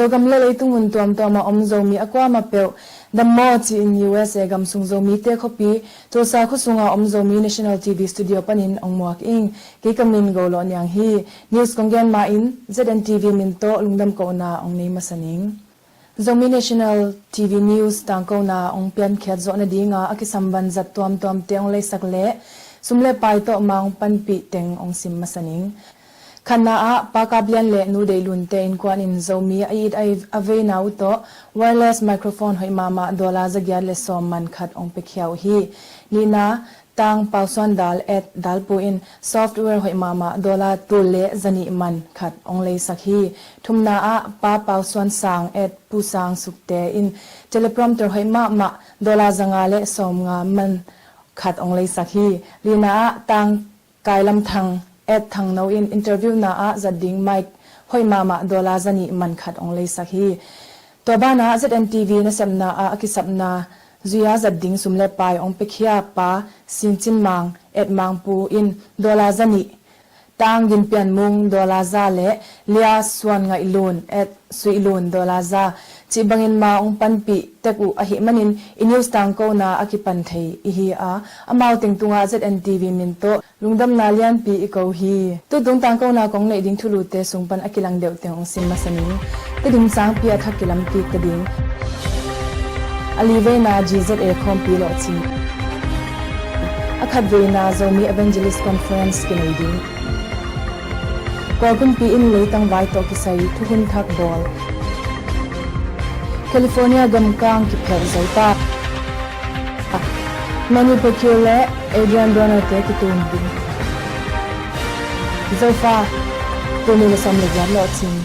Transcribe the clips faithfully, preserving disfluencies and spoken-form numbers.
Kawlgam le leitung mun tuamtuam a om Zomi a kuamah peuh dammaw ci-in U S A gam sung Zomite khuapi Tulsa khua sunga om Zomi National T V studio panin hong muak ing. Kei ka min Go Lawh Niang hi. News kong gen ma-in Z N T V min tawh lungdam kohna hong nei masa ning. Zomi National T V News tangkona hong piankhiat zawh nadinga a kisamvan zat tuamtuamte hong leisak le sum le pai tawh ma hong panpih teng hong sim masa ning. Khatna ah Pa Kap Lian le Nu Deih Lunte innkuan in Zomi a it a veina uh tawh wireless microphone hoih mahmah dollar zagiat le sawm man khat hong piakhia uh hi. Nihna, Tang Pau Suan Dal at Dal Pu in software hoih mahmah dollar tul le zanih man khat hong leisak hi. Thumna ah Pa Pau Suan Sang at Pu Sang Sukte in teleprompter hoih mahmah dollar zanga le sawmnga man khat hong leisak hi. Lina ah Tang Kai Lam Thang at Thang No in interview na ah zat ding mic hoih mahmah dollar zanih man khat hong leisak hi. Tua banah Z N T V nasepna ah a kisapna zui-a zat ding sum le pai hong piakhia Pa Sin Cin Mang at Mang Pu in dollar zanih, Tang Gin Pian Mung dollar za le Lia Suan Ngaih Lun at Suih Lun dollar za cih bangin ma hong panpih tek uh ahih manin i news tangkona a kipan thei i hi a, amau teng tungah Z N T V min tawh lungdamna lianpi i ko hi. Tutung tangkona kong neih ding thulute sung pan a kilang deuh teng hong sim masa ning. Tedim sangpi a thak kilam kik ta ding. A li veina G Z A khawmpi lawhcing. A khat veina Zomi Evangelist Conference kinei ding. Kawl kumpi in leitang vai tawh kisai thuhun thak bawl. California gamkang kiphelh zo ta. Manny Pacquiao le Adrian Broner te kitum ding. Zofa, tul nih le sawm le giat lawhcing.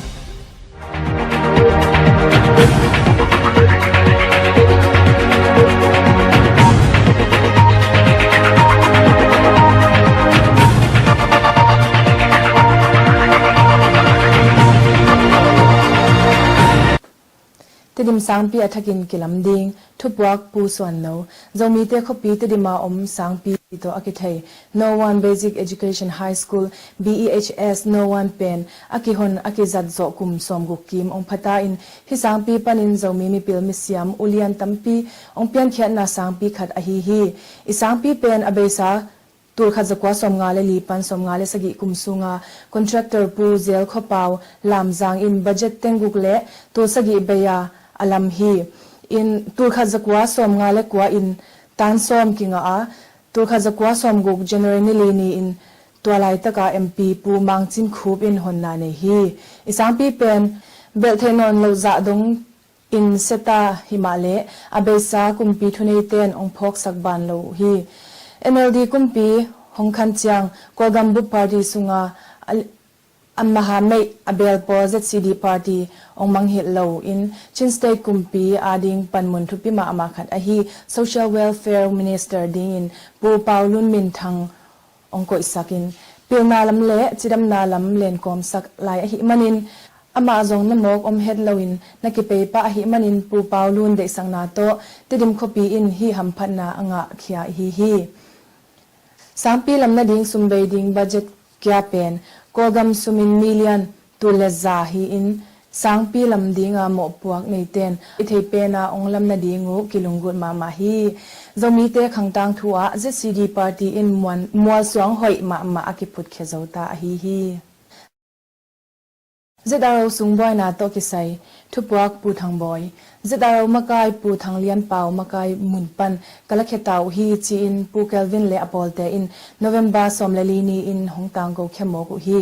Tedim sangpi a thakin kilam ding. Thupuak Pu Suan No. Zomite khuapi Tedim a om sangpi tawh a kithei No One Basic Education High School, B E H S No One pen a kihon a kizat zawh kum sawmguk kim hong phata in hih sangpi panin Zomi mipil misiam ulian tampi hong piankhiatna sangpi khat ahi hi. I sangpi pen a beisa tul khat zakua sawmnga le li pan sawmnga le sagih kum sunga contractor Pu Zel Khua Pau Lam Zang in budget tengguk le tul sagih bei-a a lam hi. In tul khat zakua sawmnga le kua in tan sawm kingah a, tul khat zakua sawmguk January ni li ni-in tua laitaka M P Pu Mang Cin Khup in honna nei hi. I sangpi pen belh theih nawn loh zah dong in seta himah le a beisa kumpi thuneite in hong phawksak ban lo uh hi. N L D kumpi hong khan ciang Kawlgam bup party sunga a, a mahameih a belpawl Z C D party hong manghilh lo in Chin State kumpi ading panmun thupi mahmah khat ahi Social Welfare Minister dingin Pu Pau Lun Min Thang hong koihsak in pilna lam le cidamna lam lenkawmsak lai ahih manin amah zong na mawk om het loin na kipei pah ahih manin Pu Pau Lun deihsakna tawh Tedim khuapi in hih hamphatna a ngahkhia ihi hi. Sangpi lam nading sum bei ding budget kia pen Kawlgam sumin million tul le za hi-in sangpi lam dinga mawhpuak neite in i theih pena hong lam nading uh kilunggulh mahmah hi. Zomite khangtang thu ah Z C D party in muan, mualsuang hoih mahmah a kiphutkhia zo ta ahi hi. Z R O sung buaina tawh kisai thupuak Pu Thang Bawi. Z R O makai Pu Thang Lian Pau makai mun pan ka lakhia ta uh hi ci-in Pu Kelvin le a pawlte in November sawm le li ni-in hong tangko khia mawk uh hi.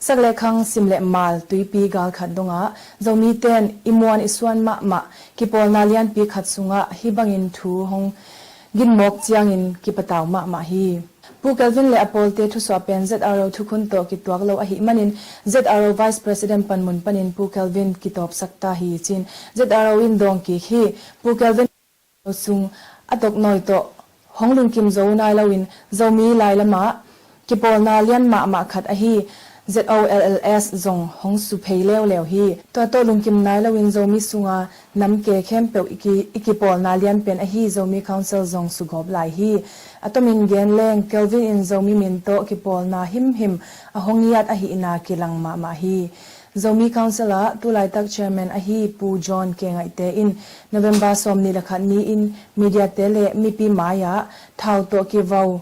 Sak le khang, sim le mal, tuipi gal khat dongah Zomite in i muan i suan mahmah kipawlna lianpi khat sungah hih bangin thu hong gin mawk ciangin kipatau mahmah hi. Pu Kelvin le a pawlte thusuah pen Z R O thukhun tawh kituak lo ahih manin Z R O Vice President panmun panin Pu Kelvin kitawpsak ta hi ci-in Z R O in dawng kik hi. Pu Kelvin sung a toknawi tawh hong lungkim zo nai loin Zomi lai lamah kipawlna lian mahmah khat ahi Z O L L S zong hong su phei leuleu hi. Tua tawh lungkim nai loin Zomi sunga nam ke khempeuh i ki, i kipawlna lian pen ahi Zomi Council zong sugawp lai hi. A tomin gen leng Kelvin in Zomi min tawh kipawlna himhim a hong ngiat ahihna kilang mahmah hi. Zomi Council ah tulaitak chairman ahi Pu John K. Ngaihte in November sawmnih le khat ni-in mediate le mipi mai-ah thau tawh kivau,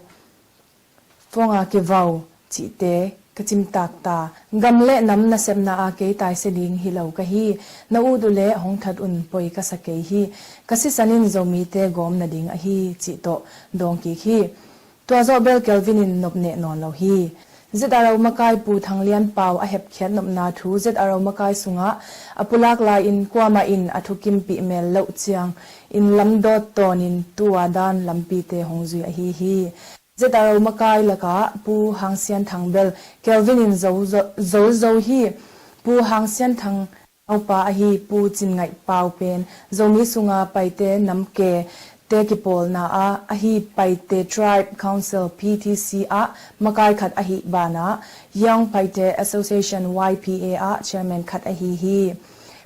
phone a kivau cihte ka cimtak ta. Gam le nam nasepna a kei taisia ding hi lo ka hi. Na ut uh leh hong that un, poi ka sa kei hi. Ka sisan in Zomite gawm nading ahi cih tawh dawng kik hi. Tua zawh bel Kelvin in nop neh nawn lo hi. Z R O makai Pu Thang Lian Pau a hepkhiat nopna thu Z R O makai sungah a pulak lai-in kuamah in a thukimpih mel loh ciangin lamdawt tawnin tua dan lampite hong zui ahi hi. Z R O makai lakah Pu Hang Sian Thang bel Kelvin in zo, zo, zol zo hi. Pu Hang Sian Thang naupa ahi Pu Cin Ngaih Pau pen Zomi sunga Paite namke te kipawlna ah ahi Paite Tribe Council, P T C ah makai khat ahi banah Young Paite Association, Y P A ah chairman khat ahi hi.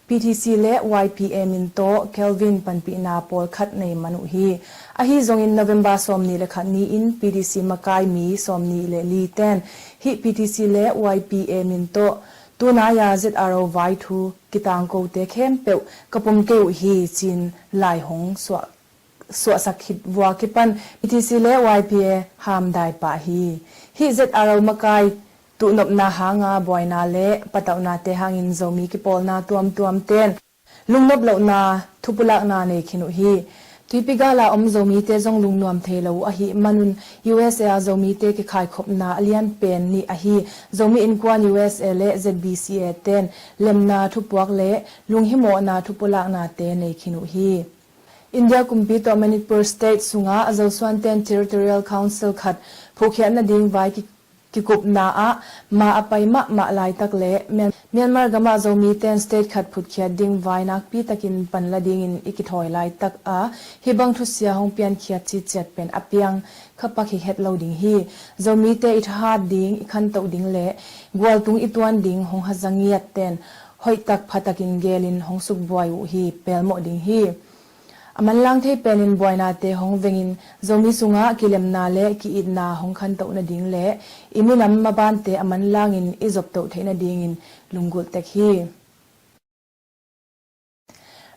P T C le Y P A min tawh Kelvin panpihna pawlkhat nei man uh hi. Ahi zongin November sawmnih le khat ni-in P T C makai mi sawmnih le li ten hih P T C le Y P A min tawh tunai-a Z R O vai thu kitangkote khempeuh ka pom kei uh hi, ci-in lai hong suah, suahsak khit vua kipan P T C le Y P A hamdai pah hi. Hih Z R O makai tuhnopna hanga buaina le patauhnate hangin Zomi kipawlna tuamtuam ten lungnop lohna thupulakna nei khin uh hi. Tuipi gala om Zomite zong lungnuam thei lo uh ahih manun U S A a Zomite kikhaikhopna a lianpen nih ahi Zomi Innkuan U S A le Z B C A ten lemna thupuak le lunghimawhna thupulaknate nei khin uh hi. India kumpi tawh Manipur State sungah Zosuanten Territorial Council khat phuhkhiat nading vai ki, kikupna ah ma a pai mahmah laitak le Myan-, Myanmar gamah Zomiten state khat phutkhiat ding vai nakpi takin panla dingin i kithawi laitak a hih bang thusia hong piankhiat ciciat pen a piang kha pak hi het lo ding hi. Zomite i thahat ding, i khantoh ding le gualtung i tuan ding hong haza ngiatten hoihtak phatakin gelin hong sukbuai uh hi, pelmawh ding hi. A manlang thei penin buainate hong vengin Zomi sungah kilemna le ki-itna hong khantoh nading le i minam mabante a manlangin i zoptoh theih nadingin lunggulh tek hi.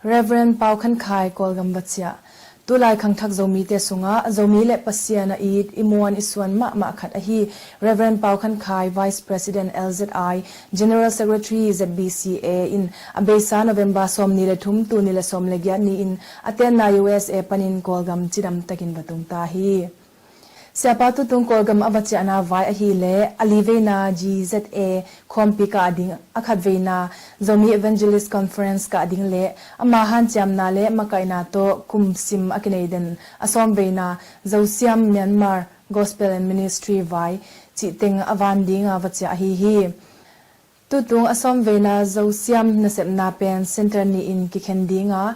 Reverend Pau Khan Khai Kawlgam va ciah. Tulai khangthak Zomite sungah Zomi le Pasian a it i muan i suan mahmah khat ahi Reverend Pau Khan Khai, Vice President L Z I, General Secretary Z B C A in a beisa November sawmnih le thum, tul nih le sawm le giat ni-in a tenna U S A panin Kawlgam cidam takin va tung ta hi. Siapa tutung Kawlgam a va ciahna vai ahih leh a li veina G Z A khawmpi kah ding, a khat veina Zomi Evangelist Conference kah ding le ama hanciamna le makaihna tawh kum sim a kinei den a sawm veina Zosiam Myanmar Gospel and Ministry vai cih teng a van dinga va ciah ahi hi. Tutung a sawm veina Zosiam nasepna pen center nih in kikhen dinga,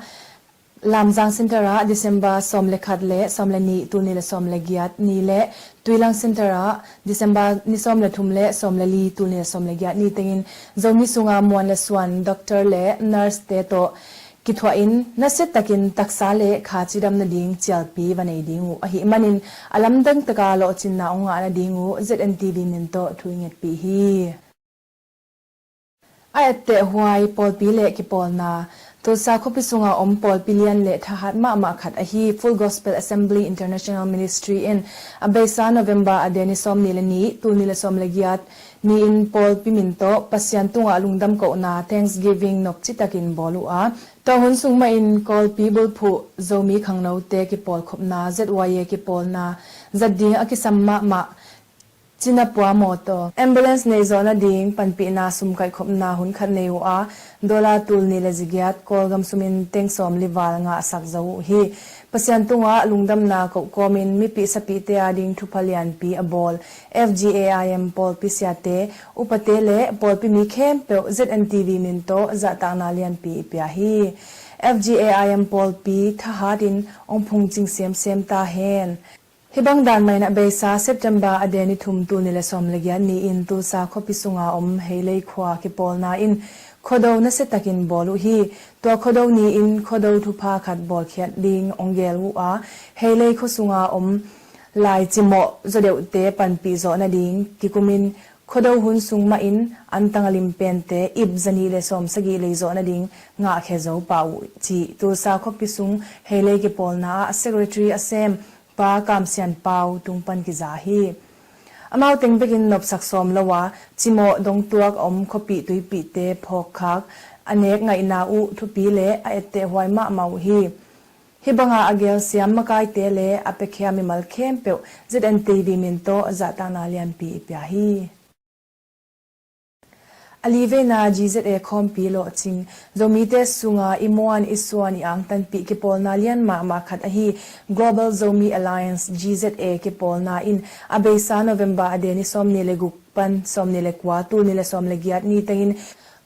Lamzang Center ah December sawm le khat le sawm le nih, tul nih le sawm le giat ni le Tuilang Center ah December ni sawm le thum le sawm le li, tul nih le sawm le giat ni tengin Zomi sunga muan le suan doctor le nurse te tawh kithuah in nasiatakin taksa le kha cidam nading cialpi va nei ding uh ahih manin a lamdang taka lawhcinna hong ngah nading uh Z N T V min tawh thu i ngetpih hi. A etteh huai pawlpi le kipawlna. Tulsa khuapi sunga om pawlpi lian le thahat mahmah khat ahi Full Gospel Assembly International Ministry in a beisa November a deni sawm nih le nih, tul nih le sawm le giat ni-in pawlpi min tawh Pasian tungah lungdam kohna Thanksgiving nopci takin bawl uh a, tua hun sung mahin Kawlpi bulphuh Zomi khangnote kipawlkhopna Z Y A kipawlna zat ding a kisam mahmah Cina pua mawtaw, ambulance neih zawh nading panpihna sum kaihkhopna hun khat nei uh a, dollar tul nih le zagiat Kawlgam sumin teng sawmli val ngahsak zo uh hi. Pasian tungah lungdamna koh kawmin mipih sapihte ading thupha lianpi a bawl F G A I M pawlpi siate, upate le pawlpi mi khempeuh Z N T V min tawh zahtakna lianpi i pia hi. F G A I M pawlpi thahatin hong phungcing semsem ta hen. Hih bang dan mah in a beisa September a deni thum tul nih le sawm le giat ni-in Tulsa khuapi sunga om Heilei khua kipawlna in Khuado nasiatakin bawl uh hi. Tua Khuado ni-in Khuado thupha khat bawlkhiat ding hong gel uh a, Heilei khua sunga om lai cimawh zawdeuhte panpih zawh nading kikumin Khuado hun sung mahin antang a lim pente ip zanih le sawmsagih lei zawh nading ngahkhia zo pah uh, cih Tulsa khuapi sung Heilei kipawlna ah secretary a sem Pa Kam Sian Pau tung pan kiza hi. Amau teng bekin nopsak sawm lo a, cimawh dongtuak a om khuapih tuipihte phawkkhak a nek ngaihna uh thupi le a ettehhuai mahmah uh hi. Hih banga a gelsiam makaite le a piakhia mimal khempeuh Z N T V min tawh zahtakna lianpi i pia hi. A li veina G Z A khawmpi lawhcing, Zomite sunga i muan, i suan, i angtanpih kipawlna lian mahmah khat ahi Global Zomi Alliance, G Z A kipawlna in a beisa November a deni sawmnih le guk pan sawmnih le kua, tul nih le sawm le giat ni tengin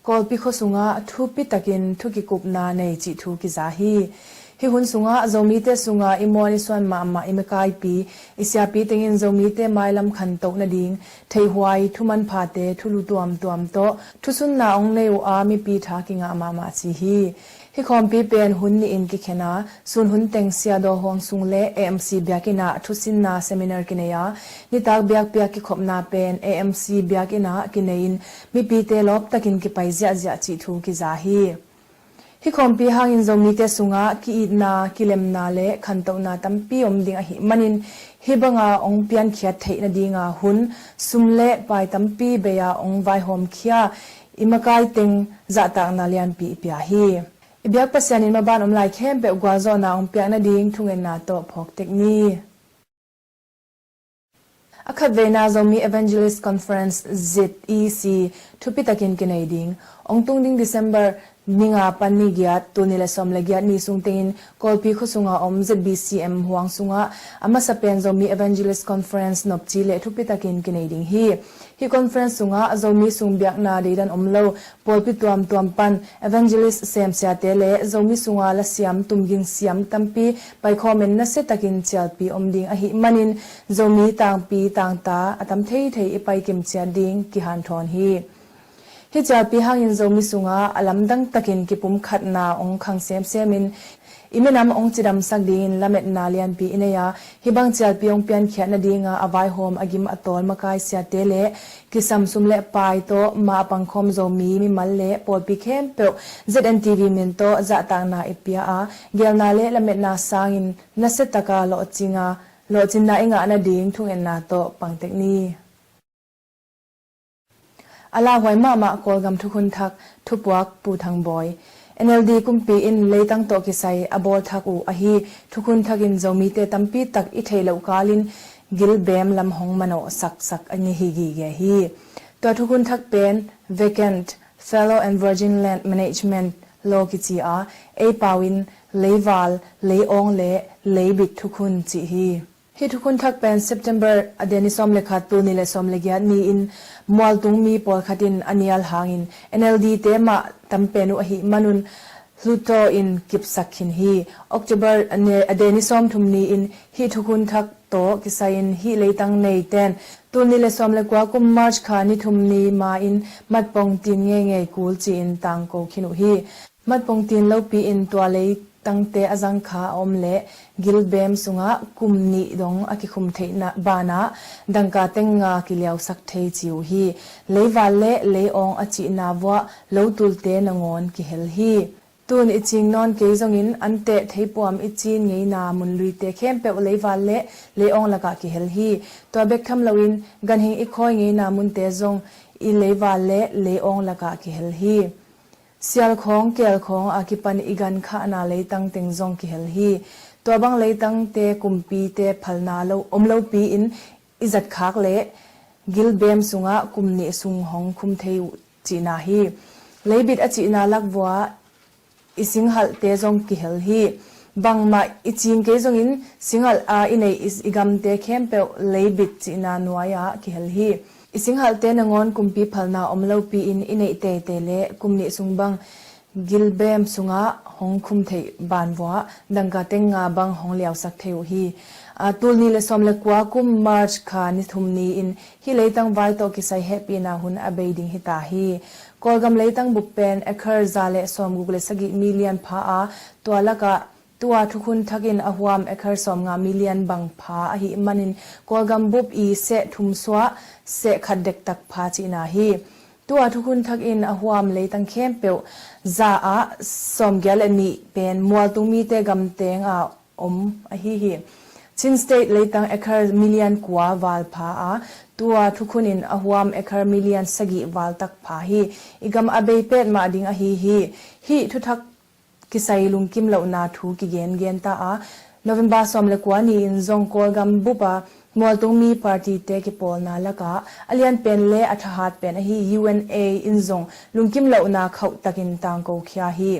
Kawlpi khua sungah thupitakin thukikupna nei cih thu kiza hi. Hih hun sungah Zomite sunga i muan i suan mahmah i makaipi, i siapi tengin Zomite mailam khantoh nading theihhuai, thumanphate, thulu tuamtuam tawh thusunna hong nei uh a mipi tha kingah mahmah ci hi. Hih khawmpi pen hun nihin kikhen a, sun hun teng Siadaw Huang Sung le A M C biakinn ah thusinna seminar kinei a, nitak biakpiak kikhopna pen A M C biakinn ah kinei in mipite lawptakin kipai ziahziah cih thu kiza hi. Hih khawmpi hangin Zomite sungah ki-itna, kilemna le khantohna tampi om ding ahih manin hih banga hong piankhiat theih nadinga hun, sum le pai tampi bei-a hong vaihawmkhia i makai teng zahtakna lianpi i pia hi. I biak Pasian in maban om lai khempeuh gualzawhna hong piak nading thungetna tawh phawktek ni. A khatveina Zomi Evangelist Conference Z E C thupitakin kinei ding. Hong tung ding December ni nga pan ni giat, tul nih le sawm le giat ni sung tengin Kawlpi khua sunga om Z B C M huang sungah a masa pen Zomi Evangelist Conference nopci le thupitakin kinei ding hi. Hih conference sungah Zomi sung biakna deidan om lo, pawlpi tuamtuam pan evangelist semsiate le Zomi sunga lasiam, tumging siam tampi paikhawm in nasiatakin cialpi om ding ahih manin Zomi tangpi tangta a tam theithei i paikim ciat ding kihanthawn hi. Hih cialpi hangin Zomi sungah a lamdang takin kipumkhatna hong khang semsem in i minam hong cidamsak dingin lametna lianpi i nei a, hih bang cialpi hong piankhiat nadinga a vaihawm, a gim a tawl makai siate le kisam sum le pai tawh ma a pangkhawm Zomi mimal le pawlpi khempeuh Z N T V min tawh zahtakna i pia a, gelna le lametna sangin nasiataka lawhcinga, lawhcinna i ngah nading thungetna tawh pangtek ni. A lauhuai mahmah Kawlgam thukhun thak, thupuak Pu Thang Bawi. N L D kumpi in leitang tawh kisai a bawl thak uh ahi thukhun thak in Zomite tampi tak i theih loh kalin gilbem lam hong manawh saksak a ni hi gige hi. Tua thukhun thak pen Vacant, Fallow and Virgin Land Management Law kici a, ei pau in leival, leiawng le leibit thukhun cih hi. Hih thukhun thak pen September a deni sawm le khat, tul nih le sawm le giat ni-in mualtung mi pawlkhat in a nial hangin N L D te mah tam pen uh ahih manun hluttaw in kipsak khin hi. October a ne-, a deni sawmthum ni-in hih thukhun thak tawh kisai-in hih leitang neiten tul nih le sawm le kua kum March kha ni thum ni ma-in matpong tin ngeingei kul ci-in tangko khin uh hi. Matpong tin lopi in tua leitangte a zangkha a om leh gilbem sungah kum nih dong a kikhum theihna banah dangka teng nga kiliausak thei ci uh hi. Leival le leiawng a cihna vuah lotulte nangawn kihel hi. Tun i cing nawn kei zongin anteh theipuam i cin ngeina munluite khempeuh leival le leiawng lakah kihel hi. Tua bek tham loin ganhing i khawi ngeina munte zong i leival le leiawng lakah kihel hi. Sial khawng, keel khawng a kipan i gankhahna leitang teng zong kihel hi. Tua bang leitangte kumpite phalna lo, om lopi-in i zatkhak leh gilbem sungah kum nih sung hong khum thei uh cihna hi. Leibit a cihna lakvua i singhalhte zong kihel hi. Bangmah i cing kei zongin singhalh a i neih i, i gamte khempeuh leibit cihna nuai-ah kihel hi. I singhalhte nangawn kumpi phalna om lopi-in i neih teitei le kum nih sung bang gilbem sungah hong khum theih banvuah dangka teng nga bang hong liausak thei uh hi. A, tul nih le sawm le kua kum March kha ni thum ni-in hih leitang vai tawh kisai hehpihna hun a bei ding hita hi. Kawlgam leitang bup pen acre za le sawmguk le sagih mi lian pha a, tua lakah Tua thukhun thakin a huam acre sawmnga million bang pha ahih manin Kawlgam bup i seh thum suah seh khat dektak pha cihna hi. Tua thukhun thakin a huam leitang khempeuh za ah sawmgiat le nih pen mualtung mite gamteng a om ahi hi. Chin State leitang acre million kua val pha a, tua thukhunin a huam acre million sagih val tak pha hi. I gam a bei petmah ding ahi hi. Hih thuthak kisai lungkim lohna thu kigengen ta a, November sawm le kua ni-in zong Kawlgam bupa mualtung mi party te kipawlna lakah a lianpen le a thahat pen ahi U N A in zong lungkim lohna khauh takin tangko khia hi.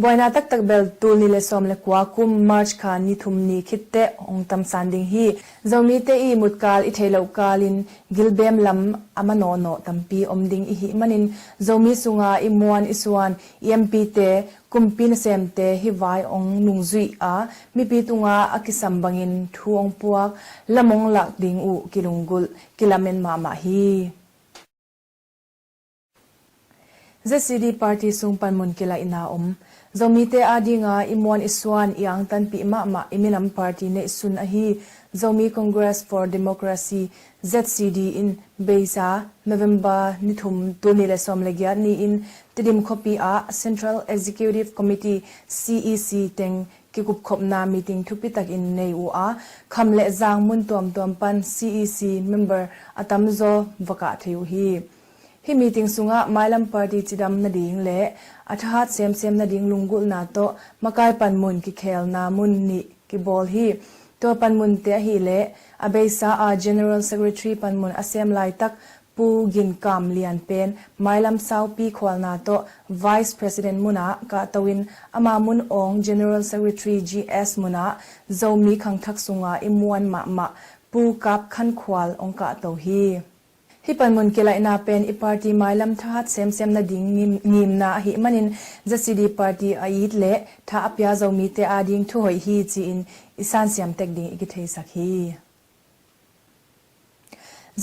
Buaina taktak bel tul ni le sawm le kua kum March kha ni thum ni khitteh hong tamsan ding hi. Zomite i mutkal i theih loh kalin gilbem lam a manawhnawh tampi om ding i hih manin Zomi sunga i muan i suan i M P te, kumpi nasemte hih vai hong nungzuih a, mipi tunga a kisam bangin thu hong puak, lam hong lak ding uh kilunggulh, kilamen mahmah hi. Z C D party sung panmun kilaihna om. Zomite adinga i muan i suan i angtanpih mahmah i minam party neihsun ahi Zomi Congress for Democracy, Z C D in beisa November ni thum tul ni le sawm le giat ni-in Tedim khuapi ah Central Executive Committee, C E C teng kikupkhopna meeting thupi takin nei uh a, kham le zang mun tuamtuam pan C E C member a tamzaw va kah thei uh hi. Hih meeting sungah mailam party cidam nading le a thahat semsem nading lunggulhna tawh makai panmun kikhelna mun nih kibawl hi. Tua panmunte ahih leh a beisa a General Secretary panmun a sem laitak Pu Gin Kam Lian pen mailam saupi khualna tawh Vice President munah kahto in ama mun awng General Secretary G S munah Zomi khangthak sunga i muan mahmah Pu Kap Khan Khual hong kahto hi. Hih panmun kilaihna pen i party mailam thahat semsem nading ngim, ngimna ahih manin Z C D party a it le tha a pia Zomite ading thuhoih hi ci-in i sansiam tek ding i kitheisak hi.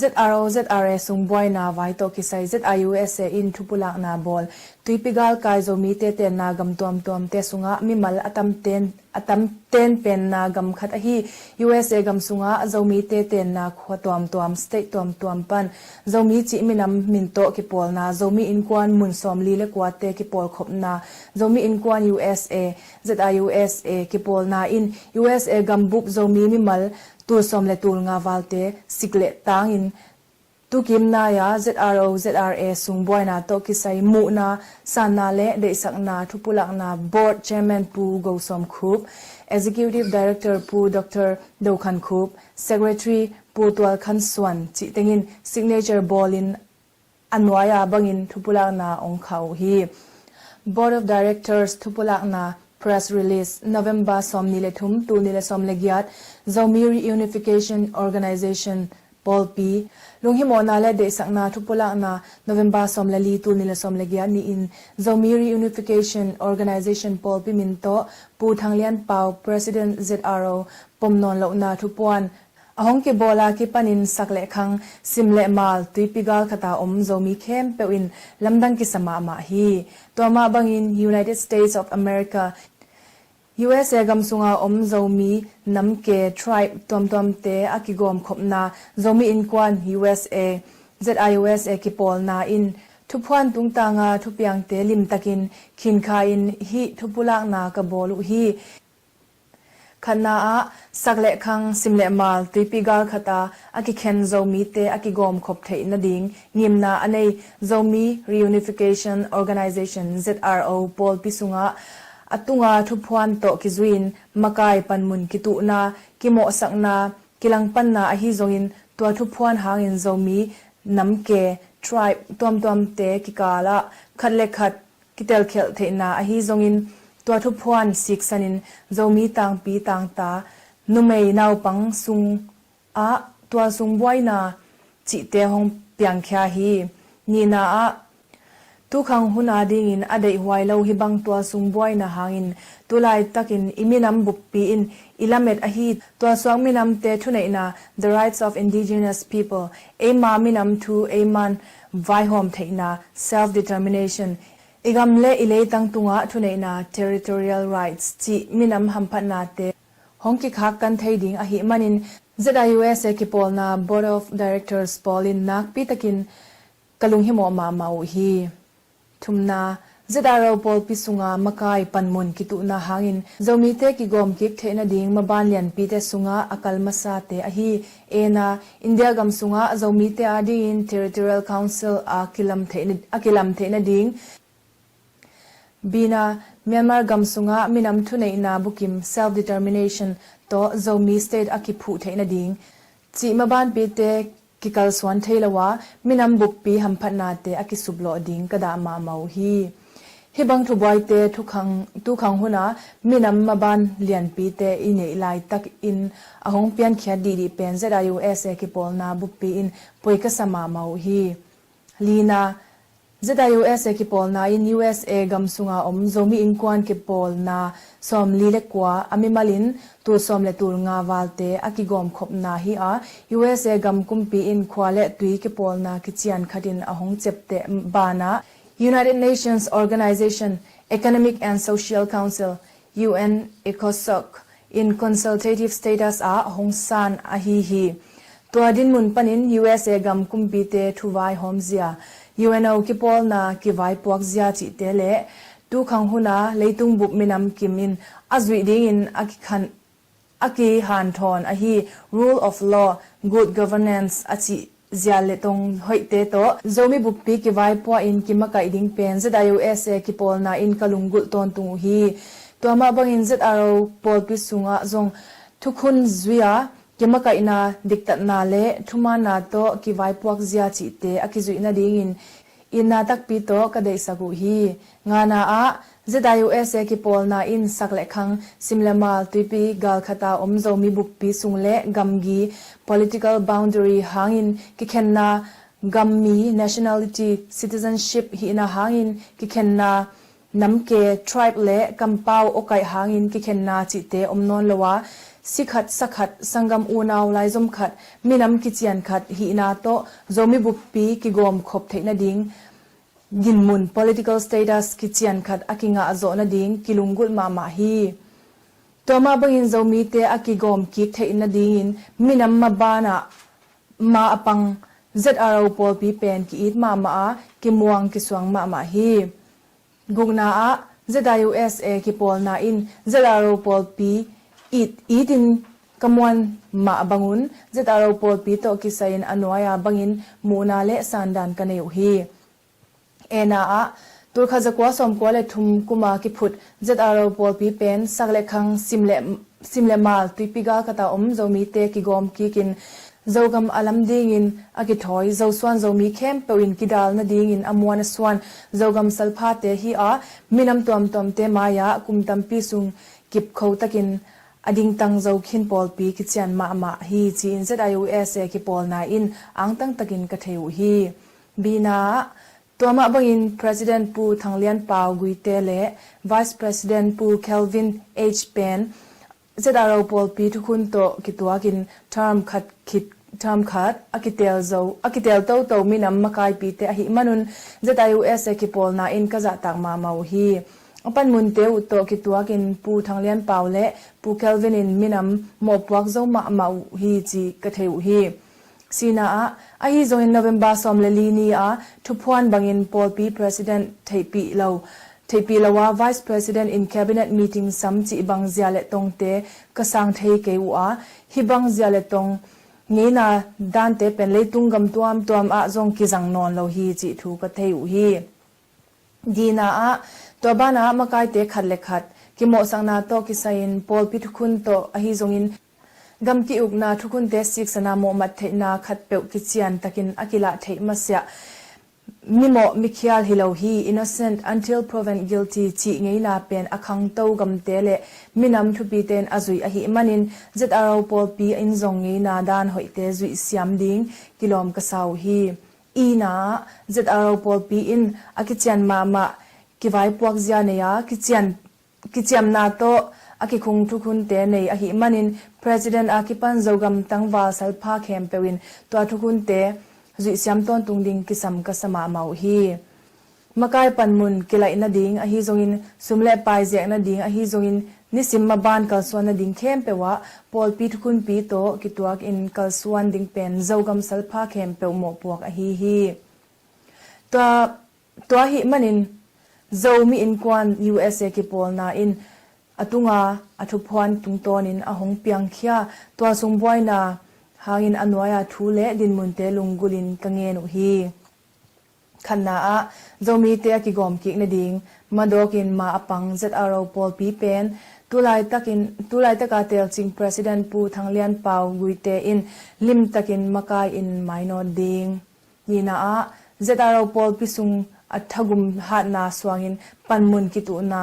Z R O Z R A sung buaina vai tawh kisai Z I U S A in thupulakna bawl. Tuipi galkai Zomite tenna gam tuamtuamte sungah mimal a tamten a tamten penna gam khat ahi U S A gam sungah Zomite tenna khua tuamtuam, state tuamtuam pan Zomi cih minam min tawh kipawlna Zomi innkuan mun sawmli le kuate kipawlkhopna Zomi Innkuan U S A, Z I U S A kipawlna in U S A gambup Zomi mimal tul sawm le tul nga valte sik le tangin Tukim nai-a Z R O Z R A sung buaina tawh kisai muhna, sanna le deihsakna thupulakna Board Chairman Pu Go Sawm Khup, Executive Director Pu Doctor Do Khan Khup, Secretary Pu Tual Khan Suan cih tengin signature bawlin a nuai-a bangin thupulakna ong khah uh hi. Board of Directors thupulakna press release, November sawmni le thum, tul ni le sawm le giat, Zomi Reunification Organization pawlpi. Lunghimawhna le deihsakna thupulakna November sawm le li, tul ni le sawm le giat ni-in Zomi Reunification Organization pawlpi min tawh Pu Thang Lian Pau, President Z R O, pom nawn lohna thupuan. A hong kibawla kipanin sak le khang, sim le mal, tuipi gal khata om Zomi khempeuh in lamdang kisa mahmah hi. Tua mah bangin United States of America, U S A gam sunga om Zomi, namke, tribe tuamtuamte a kigawmkhopna Zomi Innkuan U S A, Z I U S A kipawlna in thuphuan tungtanga thupiangte limtakin khinkha-in hih thupulakna ka bawl uh hi. Khatna ah, sak le khang, sim le mal, tuipi gal khata a kikhen Zomite a kigawmkhop theih nading ngimna a nei Zomi Reunification Organization, Z R O, pawlpi sungah a tunga thuphuan tawh kizui-in makai panmun kituhna, kimawhsakna, kilangpanna ahi zongin tua thuphuan hangin Zomi, namke, tribe tuamtuamte kikalah khat le khat kitelkhialh theihna ahi zongin tua thuphuan siksanin Zomi tangpi tangta, numei naupang sung ah tualsung buaina cihte hong piangkhia hi. Nihna ah, tukhang hun adingin a deihhuai lo hih bang tualsung buaina hangin tulaitakin i minam buppi in i lamet ahi tualsuak minamte thuneihna, the rights of indigenous people, eima minam thu eiman vaihawm theihna, self determination, I gam le i leitang tungah thuneihna, territorial rights, cih minam hamphatnate hong kikhak kan thei ding ahih manin Z I U S A kipawlna Board of Directors pawl in nakpi takin ka lunghimawh mahmah uh hi. Thumna, Z R O pawlpi sunga makai panmun kituhna hangin Zomite kigawm kik theih nading maban lianpite sungah a kal masate ahi. Ena, India gam sungah Zomite adingin Territorial Council a kilam theih na, a kilam theih nading. Bina, Myanmar gam sungah minam thuneihna bukim, self-determination, tawh Zomi state a kiphuh theih nading. Cih mabanpite kikalsuan thei lo a, minam buppi hamphatnate a kisuplawh ding ka dah mahmah uh hi. Hih bang thubuaite thukhang, tukhang huna minam maban lianpite i neih laitakin a hong piankhiat dihdih pen Z I U S A kipawlna buppi in poi ka sa mahmah uh hi. Lina, Z I U S A kipawlna in U S A gam sunga om Zomi Innkuan kipawlna sawmli le kua a mimalin tul sawm le tul nga valte a kigawmkhopna hi a, U S A gam kumpi in khua le tui kipawlna kician khatin a hong ciapteh banah United Nations Organization Economic and Social Council, U N ECOSOC in consultative status ah hong san ahi hi. Tua dinmun panin U S A gam kumpite thuvaihawmzia, U N O kipawlna kivaipuakzia cihte le tukhang huna leitung bup minam kim in a zuih dingin a kikhan, a kihanthawn ahi rule of law, good governance a cih zia le tong hoihte tawh Zomi buppi kivaipuah in kimakaih ding pen Z I U S A kipawlna in ka lunggulh tawntung uh hi. Tua mah bangin Z R O pawlpi sungah zong thukhun zui-a kimakaihna, diktatna le thumaanna tawh kivaipuakzia cihte a kizuih nadingin itna takpi tawh ka deihsak uh hi. Ngana ah, Z I U S A kipawlna in sak le khang, sim le mal, tuipi galkhata om Zomi buppi sung le gamgi, political boundary hangin kikhenna, gammi, nationality, citizenship, hihna hangin kikhenna, namke, tribe le kampau awkaih hangin kikhenna cihte om nawn lo a, sikhat, sakhat, sanggam unau laizom khat, minam kician khat hihna tawh Zomi buppi kigawmkhop theih nading dinmun, political status kician khat a kingah zawh nading kilunggulh mahmah hi. Tua mah bangin Zomite a kigawm kik theih nadingin minam mabanah ma a pang Z R O pawlpi pen ki-it mahmah a, kimuang kisuang mahmah hi. Gukna ah, Z I U S A kipawlna in Z R O pawlpi it, itin ka muan mah bangun Z R O pawlpi tawh kisai-in a nuai-a bangin muhna le sandan ka nei uh hi. Ena ah, tulkhat zakua sawmkua le thum kuma kiphut Z R O pawlpi pen sak le khang, sim le, sim le mal, tuipi galkhata om Zomite kigawm kikin Zogam a lam dingin a kithawi, Zosuan Zomi khempeuh in kidal nadingin a muan a suan Zogam salphate hi a, minam tuamtuamte mai-ah kum tampi sung kipkho takin a dingtang zo khin pawlpi kician mahmah hi, ci-in Z I U S A kipawlna in angtang takin ka thei uh hi. Bina ah, tua mah bangin President Pu Thang Lian Pau Guite le Vice President Pu Kelvin H Pen Z R O pawlpi thukhun tawh kituakin term khat khit, term khat a kitel zo, a kitel toto minam makaipite ahih manun Z I U S A kipawlna in ka zahtak mahmah uh hi. A panmunte uh tawh kituakin Pu Thang Lian Pau le Pu Kelvin in minam mawhpuak zo mahmah uh hi, ci ka thei uh hi. Sina ah, ahi zongin November sawm le li ni a thuphuan bangin pawlpi president theihpih lo, theihpih lo a vice president in cabinet meeting sam cih bang zia le tongte ka sang thei kei uh a, hih bang zia le tong ngeina dante pen leitung gam tuamtuam ah zong kizang nawn lo hi cih thu ka thei uh hi. Dina ah, tua banah makaite khat le khat kimawhsakna tawh kisai-in pawlpi thukhun tawh ahi zongin gam ki-ukna thukhunte siksana mawhmat theihna khatpeuh kician takin a kilah theih masiah mimawh mikhial hi lo hi, innocent until proven guilty cih ngeina pen a khangto gamte le minam thupite in a zuih ahih manin Z R O pawlpi in zong ngeina dan hoihte zuih siam ding kilawm ka sa uh hi. Ina ah, Z R O pawlpi in a kician mahmah kivaipuak zia nei a, kician, kiciamna tawh a kikhung thukhunte nei ahih manin President a kipan Zogam tangval salpha khempeuh in tua thukhunte zuihsiam tawntung ding kisam ka sa mahmah uh hi. Makai panmun kilaih nading ahi zongin, sum le pai ziak nading ahi zongin, nisim maban kalsuan nading khempeuh ah pawlpi thukhunpi tawh kituak in kalsuan ding pen Zogam salpha khempeuh mawhpuak ahi hi. Tua, tua ahih manin Zomi Innkuan U S A kipawlna in a tunga a thuphuan tungtawnin a hong piangkhia tualsung buaina hangin a nuai-a thu le dinmunte lunggulhin ka ngen uh hi. Khatna ah, Zomite a kigawm kik nading madawkin ma a pang Z R O pawlpi pen tulaitakin, tulaitaka telcing President Pu Thang Lian Pau Guite in limtakin makai in mainawt ding. Nihna ah, Z R O pawlpi sung a thagum hatna suangin panmun kituhna,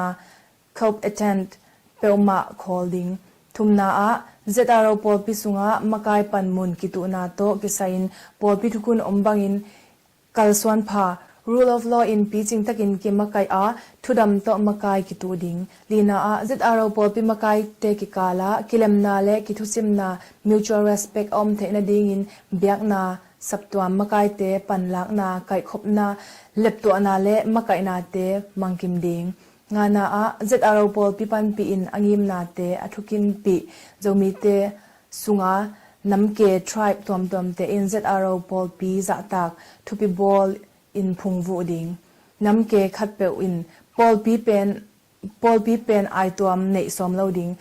co-optation peuhmah khawl ding. Thumna ah, Z R O pawlpi sungah makai panmun kituhna tawh kisai-in pawlpi thukhun om bangin kalsuan pha, rule of law in picing takin kimakaih a, thudam tawh makai kituh ding. Lina ah, Z R O pawlpi makaite kikalah kilemna le kithusimna, mutual respect a om theih nadingin biakna, saptuam makaite panlakna, kaihkhopna, leptuahna le makaihnate mangkim ding. Ngana ah, Z R O pawlpi panpih in a ngimnate a thukimpih Zomite sunga namke, tribe tuamtuamte in Z R O pawlpi zahtak thupi bawl in phungvuh ding. Namke khatpeuh in pawlpi pen, pawlpi pen aituam neih sawm lo ding.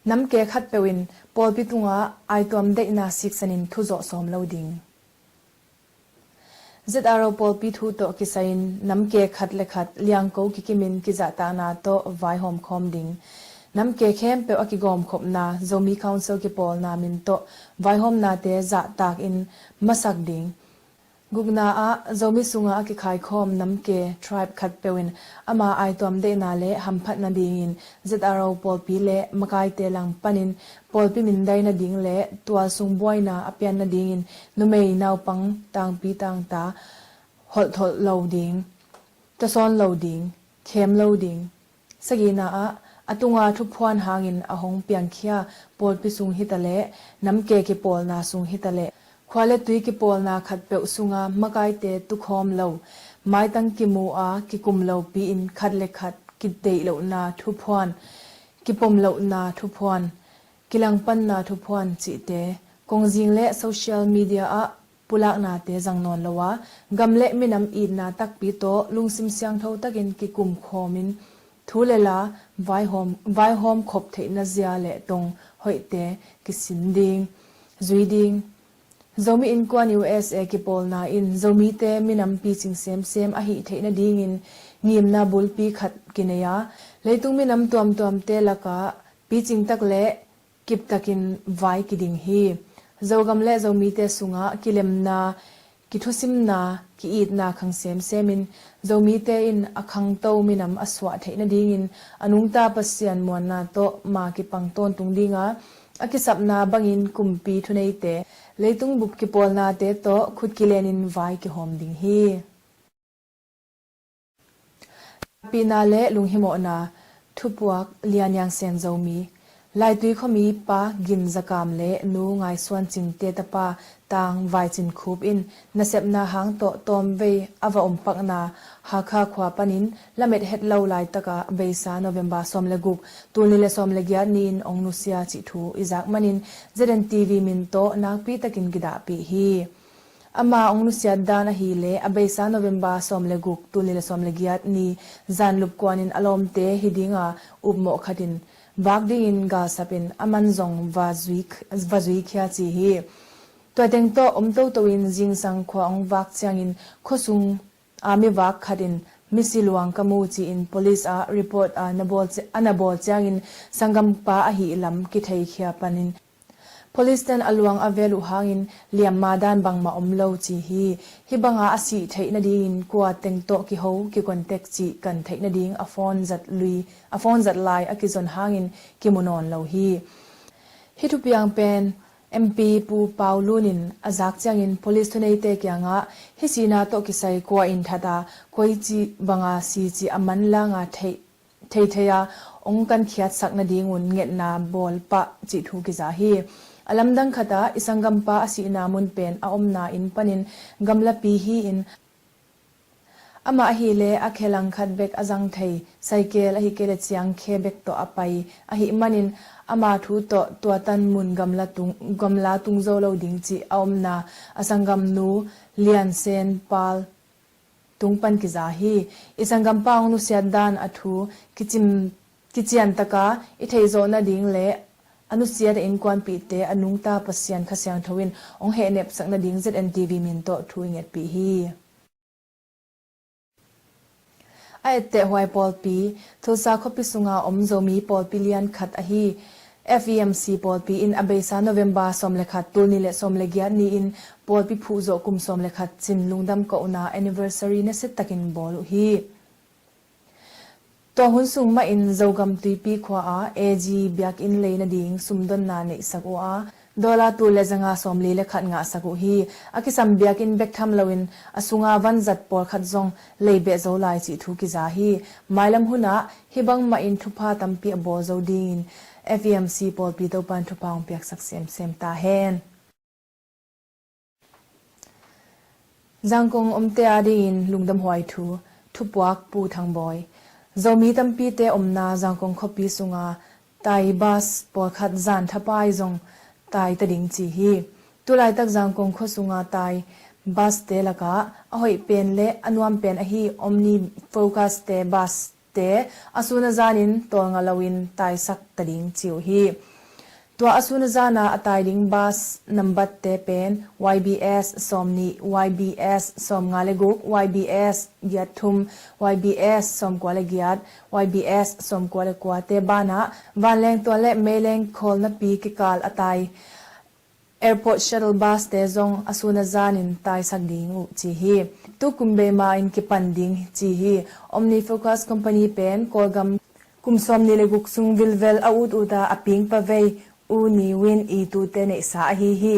Namke khatpeuh in pawlpi tungah aituam deihna siksanin thuzawh sawm lo ding. Z R O pawlpi thu tawh kisai-in namke khat le khat liangko kikimin kizahtakna tawh vaihawm khawm ding. Namke khempeuh a kigawmkhopna Zomi Council kipawlna min tawh vaihawmnate zahtakin masak ding. Gukna ah, Zomi sunga a kikhaikhawm namke, tribe khatpeuh in ama aituam deihna le hamphat nadingin Z R O pawlpi le makaite langpanin pawlpi mindai nading le tualsung buaina a pian nadingin numei naupang tangpi tangta holhtholh lo ding, tasawn lo ding, khem lo ding. Sagihna ah, a tunga thuphuan hangin a hong piangkhia pawlpi sung hitaleh, namke kipawlna sung hitaleh, khua le tui kipawlna khatpeuh sunga makaite tukhawm lo, maitang kimu a kikum lopi-in khat le khat kideih lohna thuphuan, kipom lohna thuphuan, kilangpanna thuphuan cihte, kongzing le social media ah pulaknate zang nawn lo a, gam le minam itna takpi tawh lungsim siangtho takin kikumkhawmin thu le la vaihawm, vaihawm khop theihna zia le tong hoihte kisin ding, zui ding. Zomi Innkuan U S A kipawlna in Zomite minam picing semsem ahih theih nadingin ngimna bulpi khat kinei a, leitung minam tuamtuamte lakah picing tak le kiptakin vai kiding hi. Zogam le Zomite sungah kilemna, kithusimna, ki-itna khang semsemin Zomite in a khangto minam a suah theih nadingin a nungta Pasian muanna tawh ma kipang tawntung dinga, a kisapna bangin kumpi thuneite, leitung bup kipawlnate tawh khut kilenin vai kihawm ding hi. Pina le lunghimawhna, thupuak Lian Yang Sen Zomi. Laitui khuami Pa Gin Zakam le Nu Ngai Suan Cingte tapa Tang Vai Cin Khup in nasepna hang tawh tawmvei a va ompakna Hakha khua panin lamet het lo laitaka beisa November sawm le guk, tul nih le sawm le giat ni-in ong nusia cih thu i zak manin Z N T V min tawh nakpi takin kidahpih hi. Ama ong nusiat dan ahileh a beisa November sawm le guk, tul nih le sawm le giat ni zan lupkuanin a lawmte hi dinga upmawh khatin vak dingin galsapin a man zong va zui, va zuikhia ci hi. Tua teng tawh om toto in zingsang khua ong vak ciangin khuasung a mi vak khatin misi luang ka mu ci-in police ah report a na bawl ci-, a na bawl ciangin sanggampa ahih lam kitheikhia panin police ten a luang a vel uh hangin liamma dan bangmah om lo ci hi. Hih banga a sih theih nadingin kua teng tawh kiho, kicontact cih kan theih nading a phone zat lui, a phone zat lai a kizon hangin kimu nawn lo hi. Hih thupiang pen M P Pu Pau Lun in a zak ciangin police thuneite kiangah hih sihna tawh kisai kua in that a, koi cih banga si cih a manlanga theih theithei a ong kankhiatsak nadingun ngetna bawl pah cih thu kiza hi. A lamdang khatah i sanggampa a sihna mun pen a omna inn panin gamlapi hi-in Amah ahih leh a khe langkhat bek a zang thei, saikel ahih kei leh ciang khe bek tawh a pai ahih manin ama thu tawh tua tan mun gamla tung, gamla tung zo lo ding cih a omna a sanggamnu Lian Sen Pal tung pan kiza hi. I sanggampa hong nusiat dan a thu kicim, kician taka i theihzawh nading le a nusiat a innkuanpihte a nungta Pasian Kha Siangtho in hong hehnepsak nading Z N T V min tawh thu i ngetpih hi. A etteh huai pawlpi, Tulsa khuapi sunga om Zomi pawlpi lian khat ahi F E M C pawlpi in a beisa November sawm le khat, tul nih le sawm le giat ni-in pawlpi phuhzawh kum sawm le khat cin lungdam kohna anniversary nasiatakin bawl uh hi. Tua hun sung mahin Zogam Tuipi khua-ah A G biakinn lei nading sumdonna neihsak uh a, dollar tul le zanga sawmli le khat ngahsak uh hi. A kisam biakinn bek tham loin a sunga vanzat pawlkhat zong lei beh zo lai cih thu kiza hi. Mailam hunah hih bangmahin thupha tampi a bawl zo dingin F E M C pawlpi Topan thupha hong piaksak semsem ta hen. Zangkong omte adingin lungdamhuai thu, thupuak Pu Thang Bawi. Zomi tampite omna Zangkong khuapi sunga tai bus pawlkhat zan thapai zong tai ta ding ci hi. Tulaitak Zangkong khua sunga tai bus-te lakah a hoih pen le a nuam pen ahi Omni Focus-te bus te a sun a zanin tawlnga loin taisak ta ding ci uh hi. Tua a sun a zana a tai ding bus nambat-te pen Y B S sawmnih, Y B S sawmnga le guk, Y B S giat thum, Y B S sawmkua le giat, Y B S sawmkua le kuate banah vanleng tual le meileng khawlnapi kikal a tai Airport shuttle bus-te zong a sun a zanin taisak ding uh ci hi. Tukum beima in kipan ding ci hi. Omni Focus Company pen Kawlgam kum sawmnih le guk sung vilvel a ut uta a ping pavei U Ni Win i tute neihsa ahi hi.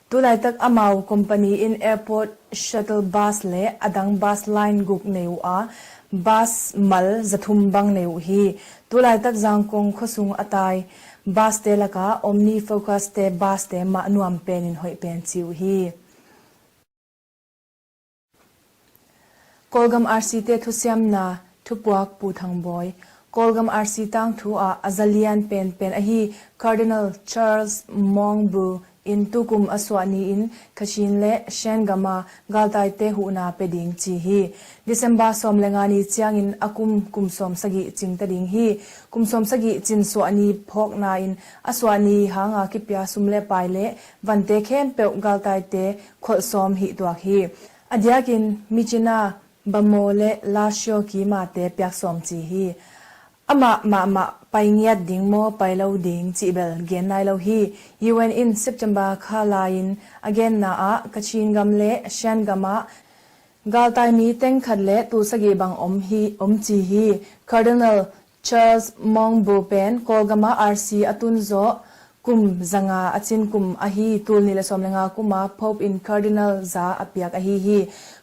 Tulaitak amau company in airport shuttle bus le adang bus line guk nei uh a, bus mal zathum bang nei uh hi. Tulaitak Zangkong khuasung a tai bus-te lakah Omni Focus-te bus-te mah nuam penin hoih pen ci uh hi. Kawlgam R C-te thusiamna, thupuak Pu Thang Bawi. Kawlgam R C tangthu ah a zalian penpen ahi Cardinal Charles Maung Bo in tukum a suah ni-in Kachin le Shan gama galtaite huhna pia ding ci hi. December sawm le nga ni ciangin a kum, kum sawm sagih cing ta ding hi. Kum sawm sagih cin suah ni phawkna in a suah ni hanga kipia sum le pai le vante khempeuh galtaite kholh sawm hih tuak hi. A diakin Myitkyina, Bhamo le Lashio kimate piak sawm ci hi. Amah mahmah pai ngiat ding maw, pai lo ding cih bel gen nai lo hi. U N in September kha lai-in a genna ah Kachin gam le Shan gam ah galtai mi teng khat le tul sagih bang om hi, om ci hi. Cardinal Charles Maung Bo pen Kawlgam ah R C a tun zawh kum zanga a cin kum ahi, tul nih le sawm le nga kum ah Pope in Cardinal za a piak ahi hi.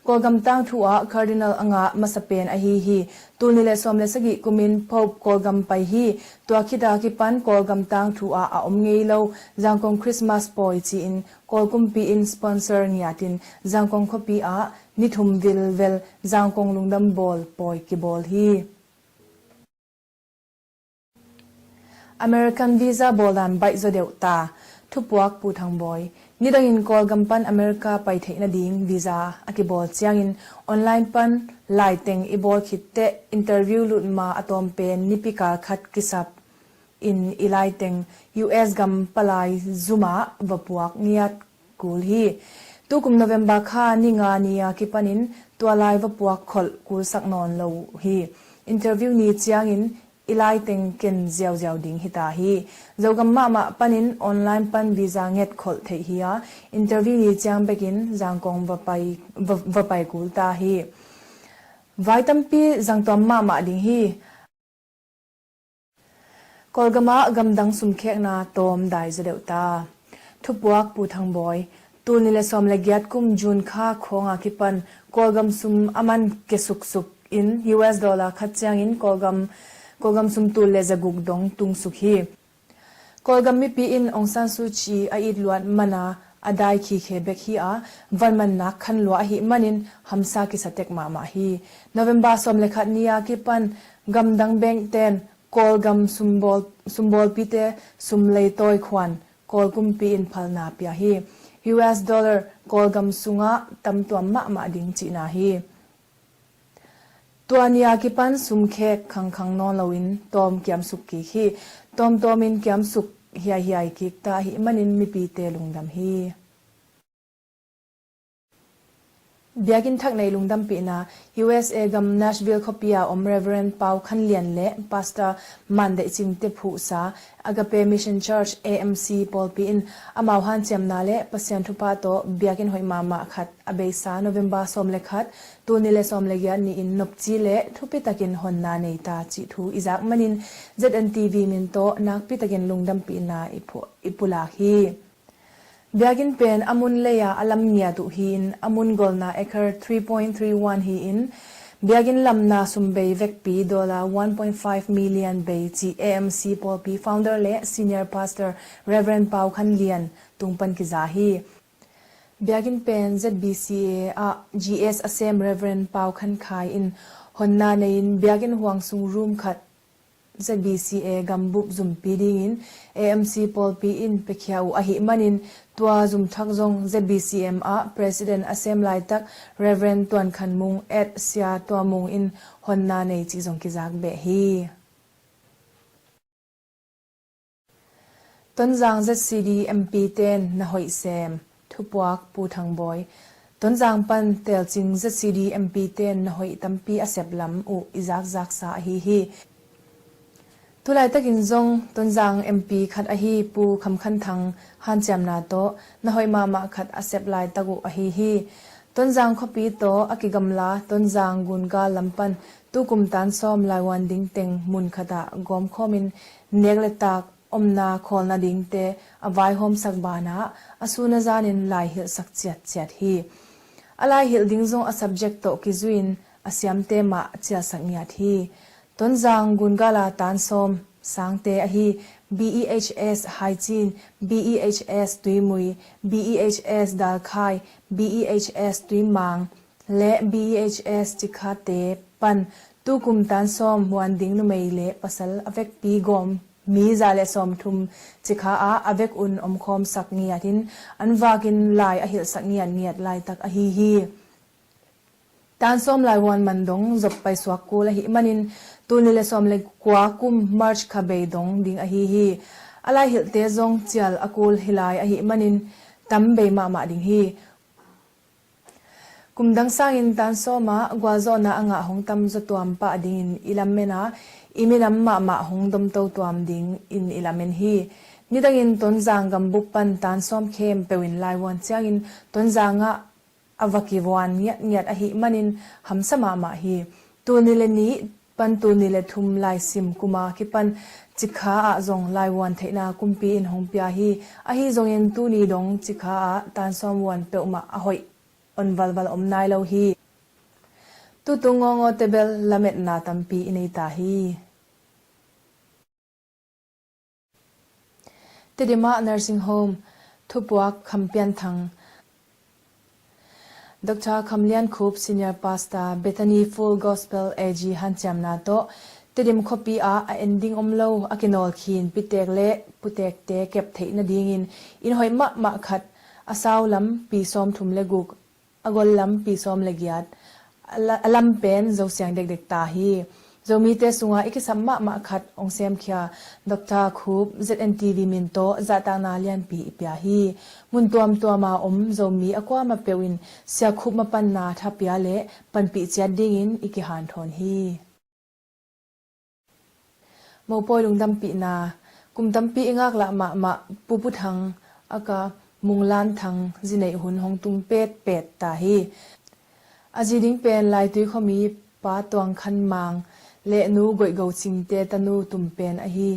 Kawlgam tangthu ah Cardinal a ngah masa pen ahi hi. Tul nih le sawm le sagih kumin Pope Kawlgam pai hi. Tua khit a kipan Kawlgam tangthu ah a om ngei lo Zangkong Christmas pawi ci-in Kawl kumpi in sponsor ngiatin Zangkong khuapi ah ni thum vilvel Zangkong lungdam bawl pawi kibawl hi. American visa bawldan baih zaw deuh ta. Thupuak Pu Thang Bawi. Nidangin Kawlgam pan America pai theih nading visa a kibawl ciangin online pan laiteng i bawl khit teh interview lut ma a tawm pen nipi kal khat kisap in i laiteng U S gam palai zumah va puak ngiat kul hi. Tukum November kha ni nga ni a kipanin tua lai va puak kholh kulsak nawn lo uh hi. Interview ni ciangin i laiteng ken ziauziau ding hita hi. Zogam mahmah panin online pan visa nget kholh theih hi a, interview ni ciang bekin Zangkong va pai, va, va pai kul ta hi. Vai tampi zangtuam mahmah ding hi. Kawlgam ah gamdang sumkhekna tawm dai zaw deuh ta. Thupuak Pu Thang Bawi. Tul nih le sawm le giat kum June kha khawng a kipan Kawlgam sum a man kia suksuk in U S dollar khat ciangin Kawlgam, Kawlgam sum tul le zaguk dong tung suk hi. Kawlgam mipi in Aung San Suu Kyi a it luat man a a dai khikhe bek hi a, vanmannak khan lua ahih manin hamsa kisa tek mahmah hi. November sawm le khat ni a kipan gamdang bengten Kawlgam sumbawl, sumbawlpite sum leitawi khuan Kawl kumpi in phalna pia hi. U S dollar Kawlgam sungah tamtuam mahmah ding cihna hi. Tua ni a kipan sumkhek khangkhang nawn loin tawm kiamsuk kik hi. Tawmtawmin kiamsuk hiaihiai kik ta ahih manin mipite lungdam hi. Biakinn thak nei lungdampihna. U S A gam Nashville khuapi a om Reverend Pau Khan Lian le Pastor Man Deih Cing te phuhsa Agape Mission Church, A M C, pawlpi in amau hanciamna le Pasian thupha tawh biakinn hoih mahmah khat a beisa November sawm le khat, tul nih le sawm le giat ni-in nopci le thupi takin honna nei ta cih thu i zak manin Z N T V min tawh nakpi takin lungdampihna i phu-, i pulak hi. Biakinn pen a mun lei-a a lam ngiat uh hi-in, a mun golna acre three point three one hi-in, biakinn lamna sum bei vekpi dollar one point five million bei cih A M C pawlpi founder le senior pastor Reverend Pau Khan Lian tung pan kiza hi. Biakinn pen Z B C A ah G S a sem Reverend Pau Khan Khai in honna nei-in biakinn huang sung room khat Z B C A gambup zumpi dingin A M C pawlpi in piakhia uh ahih manin, tua zumthak zong Z B C M ah President a sem laitak Reverend Tuan Khan Mung at Sia Tua Mung in honna nei cih zong kizak beh hi. Tonzang Z C D M P ten na hoih sem, thupuak Pu Thang Bawi. Tonzang pan telcing Z C D M P ten na hoih tampi a sep lam uh i zakzaksa ahi hi. Tulaitakin zong Tonzang M P khat ahi Pu Kham Khan Thang hanciamna tawh na hoih mahmah khat a sep laitak uh ahi hi. Tonzang khuapi tawh a kigamla Tonzang gungal lam pan tukum tan sawm laivuan ding teng mun khatah gawmkhawmin nek le tak omna khawl nadingte a vaihawmsak banah a sun a zanin lai hilhsak ciatciat hi. A lai hilh ding zong a subject tawh kizui-in a siamte mah a cialsak ngiat hi. Tonzang gungala tan sawm sangte ahi B E H S Haicin, B E H S Tuimui, B E H S Dalkhai, B E H S Tuimang le B E H S Cikhate pan tukum tan sawm vuan ding numei le pasal a vekpi gawm mi za le sawmthum Cikha ah a vek un omkhawmsak ngiatin an vakin lai a hilhsak ngiatngiat laitak ahi hi. Tan sawm laivuan man dong zop paisuak kul ahih manin tul nih le sawm le kua kum March kha bei dong ding ahi hi. A lai hilhte zong cial a kul hi lai ahih manin tam bei mahmah ding hi. Kum dang sangin tan sawmah gualzawhna a ngah hong tamzaw tuam pah dingin i lamen a, i minam mahmah hong domto tuam dingin i lamen hi. Nidangin Tonzang gambup pan tan sawm khempeuh in laivuan ciangin Tonzang ah a va kivuan ngiatngiat ahih manin hamsa mahmah hi. Tul nih le nih pan tul nih le thum laisim kuma kipan Cikha ah zong laivuan theihna kumpi in hong pia hi. Ahi zongin tuni dong Cikha ah tan sawm vuan peuhmah a hoih on valval om nai lo hi. Tutung ngawngawte bel lametna tampi i nei ta hi. Tedim ah Nursing Home thupuak Kham Pian Thang. Doctor Kham Lian Khup, Senior Pastor, Bethany Full Gospel A G hanciamna tawh Tedim khuapi ah a en ding om lo a kinawl khin pitek le putekte kep theih nadingin inn hoih mahmah khat a sau lam pi sawmthum le guk, a gol lam pi sawm le giat, a la-, a lam pen Zosiang dekdek ta hi. Zomite sungah i kisam mahmah khat hong semkhia Doctor Khup Z N T V min tawh zahtakna lianpi i pia hi. Mun tuamtuama om Zomi a kuamah peuh in Sia Khup mapanna thapia le panpih ciat dingin i kihanthawn hi. Mopawi lungdampihna. Kum tampi i ngaklah mahmah Pu Pu Thang, a ka Munglan Thang zi neih hun hong tung petpet ta hi. A zi ding pen Laitui khuami Pa Tuang Khan Mang le Nu Goih Go Cingte tanu tum pen ahi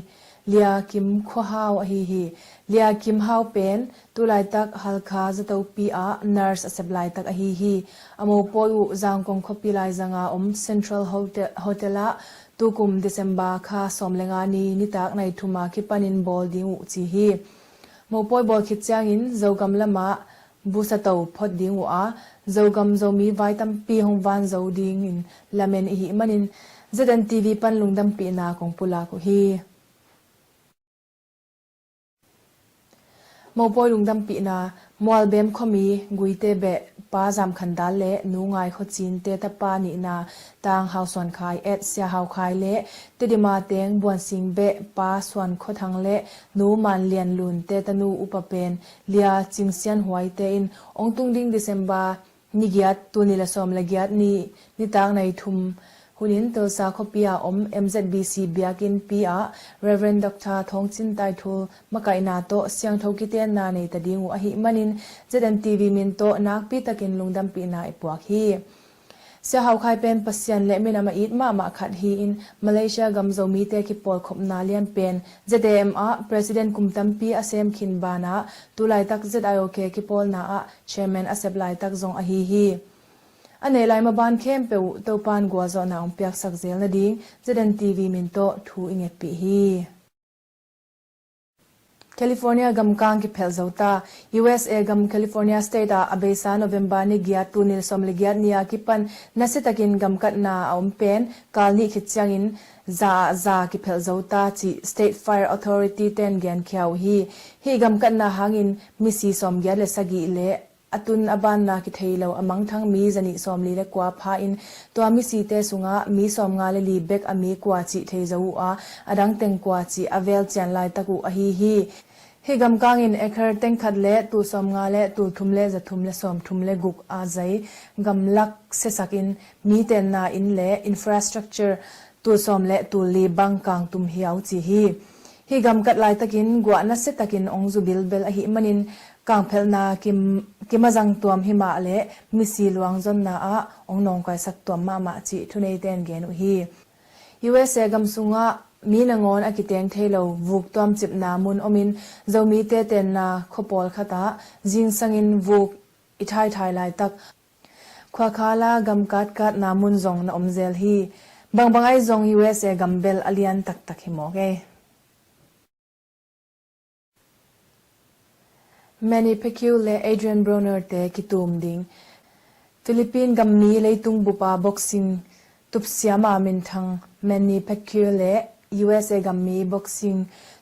Lia Kim Khua Hau ahi hi. Lia Kim Hau pen tulaitak Halkha zatopi ah nurse a sep laitak ahi hi. A mopawi uh Zangkong khuapi laizanga om Central Hotel, Hotel ah tukum December kha sawm le nga ni nitak nai thum a kipanin bawl ding uh ci hi. Mopawi bawl khit ciangin Zogam lamah busato phot ding uh a, Zogam Zomi vai tampi hong van zo dingin lamen i hih manin Z N T V pan lungdampihna kong pulak uh hi. Mopawi lungdampihna. Mualbem khuami Guite beh Pa Zam Khan Dal le Nu Ngai Khua Cin te tapa nihna Tang Hau Suan Khai et Sia Hau Khai le Tedima Teng Buan Sing beh Pa Suan Khua Thang le Nu Man Lian Lun te tanu upa pen Lia Cing Sian Huai te in ong tung ding December ni giat, tul nih le sawm le giat ni, nitak nai thum hunin Tulsa khuapi a om M Z B C biakinnpi ah Reverend Doctor Thawng Cin Tai Thul makaihna tawh siangtho kitenna nei ta ding uh ahih manin Z N T V min tawh nakpi takin lungdampihna i puak hi. Sia Hau Khai pen Pasian le minam a it mahmah khat hi-in Malaysia gam Zomite kipawlkhopna lian pen Z A M ah President kum tampi a sem khin banah tulaitak Z I O K kipawlna ah Chairman a sep laitak zong ahi hi. A neih lai maban khempeuh uh Topan gualzawhna hong piaksak zel nading Z N T V min tawh thu i ngetpih hi. California gamkang kiphelh zo ta. U S A gam California State ah a beisa November ni giat, tul nih le sawm le giat ni a kipan nasiatakin gamkatna a om pen kal nih khit ciangin za ah za kiphelh zo ta cih State Fire Authority ten genkhia uh hi. Hih gamkatna hangin misi sawm giat le sagih le a tun a banna kithei lo a mangthang mi zanih sawmli le kua pha in tua misite sungah mi sawmnga le li bek a mi kua cih thei zo uh a, a dang teng kua cih a vel cian laitak uh ahi hi. Hih gamkang in acre teng khat le tul sawmnga le tul thum le zathum le sawmthum le guk a zai gamlak siasak in mi tenna inn le infrastructure tul sawm le tul li bang kang tum hiau ci hi. Hih gamkat laitakin guah nasiatakin ong zu bilbel ahih manin kangphelhna kim, kimazang tuam himah le misi luang zonna ah ong nawngkaisak tuam mahmah cih thuneiten gen uh hi. U S A gam sungah mi nangawn a kiteng thei lo vuk tuamcipna mun omin Zomite tenna khua pawlkhat ah zingsangin vuk i thaithai laitak khuakhala gam katkatna mun zong na om zel hi. Bangbang ahi zong U S A gam bel a lian taktak hi mawk ei. Manny Pacquiao le Adrian Broner te kitum ding. Philippine gammi leitung bupa boxing tupsiam a minthang Manny Pacquiao le U S A gammi boxing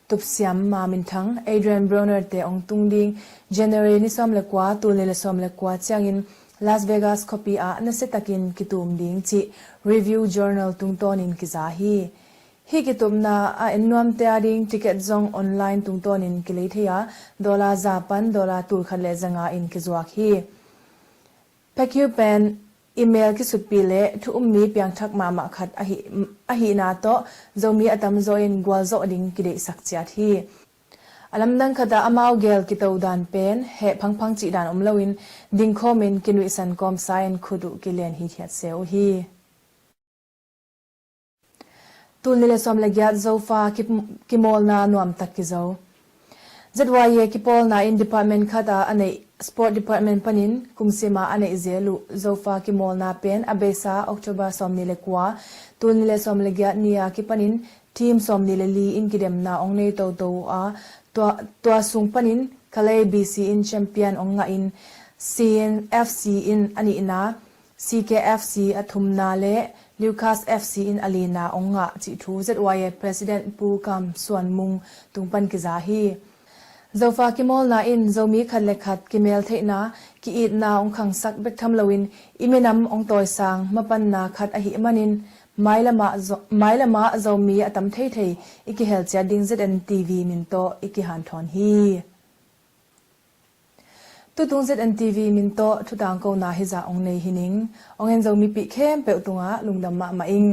tupsiam a minthang Adrian Broner te ong tung ding January ni sawm le kua, tul nih le sawm le kua ciangin Las Vegas khuapi ah nasiatakin kitum ding cih Review Journal tungtawnin kiza hi. Hih kitupna a en nuamte ading ticket zong online tungtawnin kilei thei a, dollar za pan dollar tulkhat le zanga in kizuak hi. Pacquiao pen i mel kisutpih le thu ummi piangthak mahmah khat ahi, ahihna tawh Zomi a tamzaw in gualzawh ding kideihsak ciat hi. A lamdang khatah amau gel kito dan pen heh phangphang cih dan om loin dingkhawmin kinuihsan kawmsa in khut uh kilen hithiat se uh hi. Tul nih le sawm le giat Zofa ki, kimawlna nuamtak kizo. Z Y A kipawlna in department khat a a neih sport department panin kumsima a neih zel uh Zofa kimawlna pen a beisa October sawm nih le kua, tul nih le sawm le giat ni a kipanin team sawm nih le li in kidemna ong nei toto uh a, tua, tua sung panin Kalay B C in champion ong ngah in C N F C in a nihna, C K F C a thumna le Lucas F C in a lina ong ngah cih thu Z Y A President Pu Kam Suan Mung tung pan kiza hi. Zofa kimawlna in Zomi khat le khat kimel theihna, ki-itna ong khangsak bek tham loin i minam ong tawisang mapanna khat ahih manin mailamah Zo-, mailamah Zomi a tam theithei i kihel ciat ding Z N T V min tawh i kihanthawn hi. Tutung Z N T V min tawh thutangkona hizah ong nei hi ning. Ong en zo mipih khempeuh tungah lungdam mahmah ing.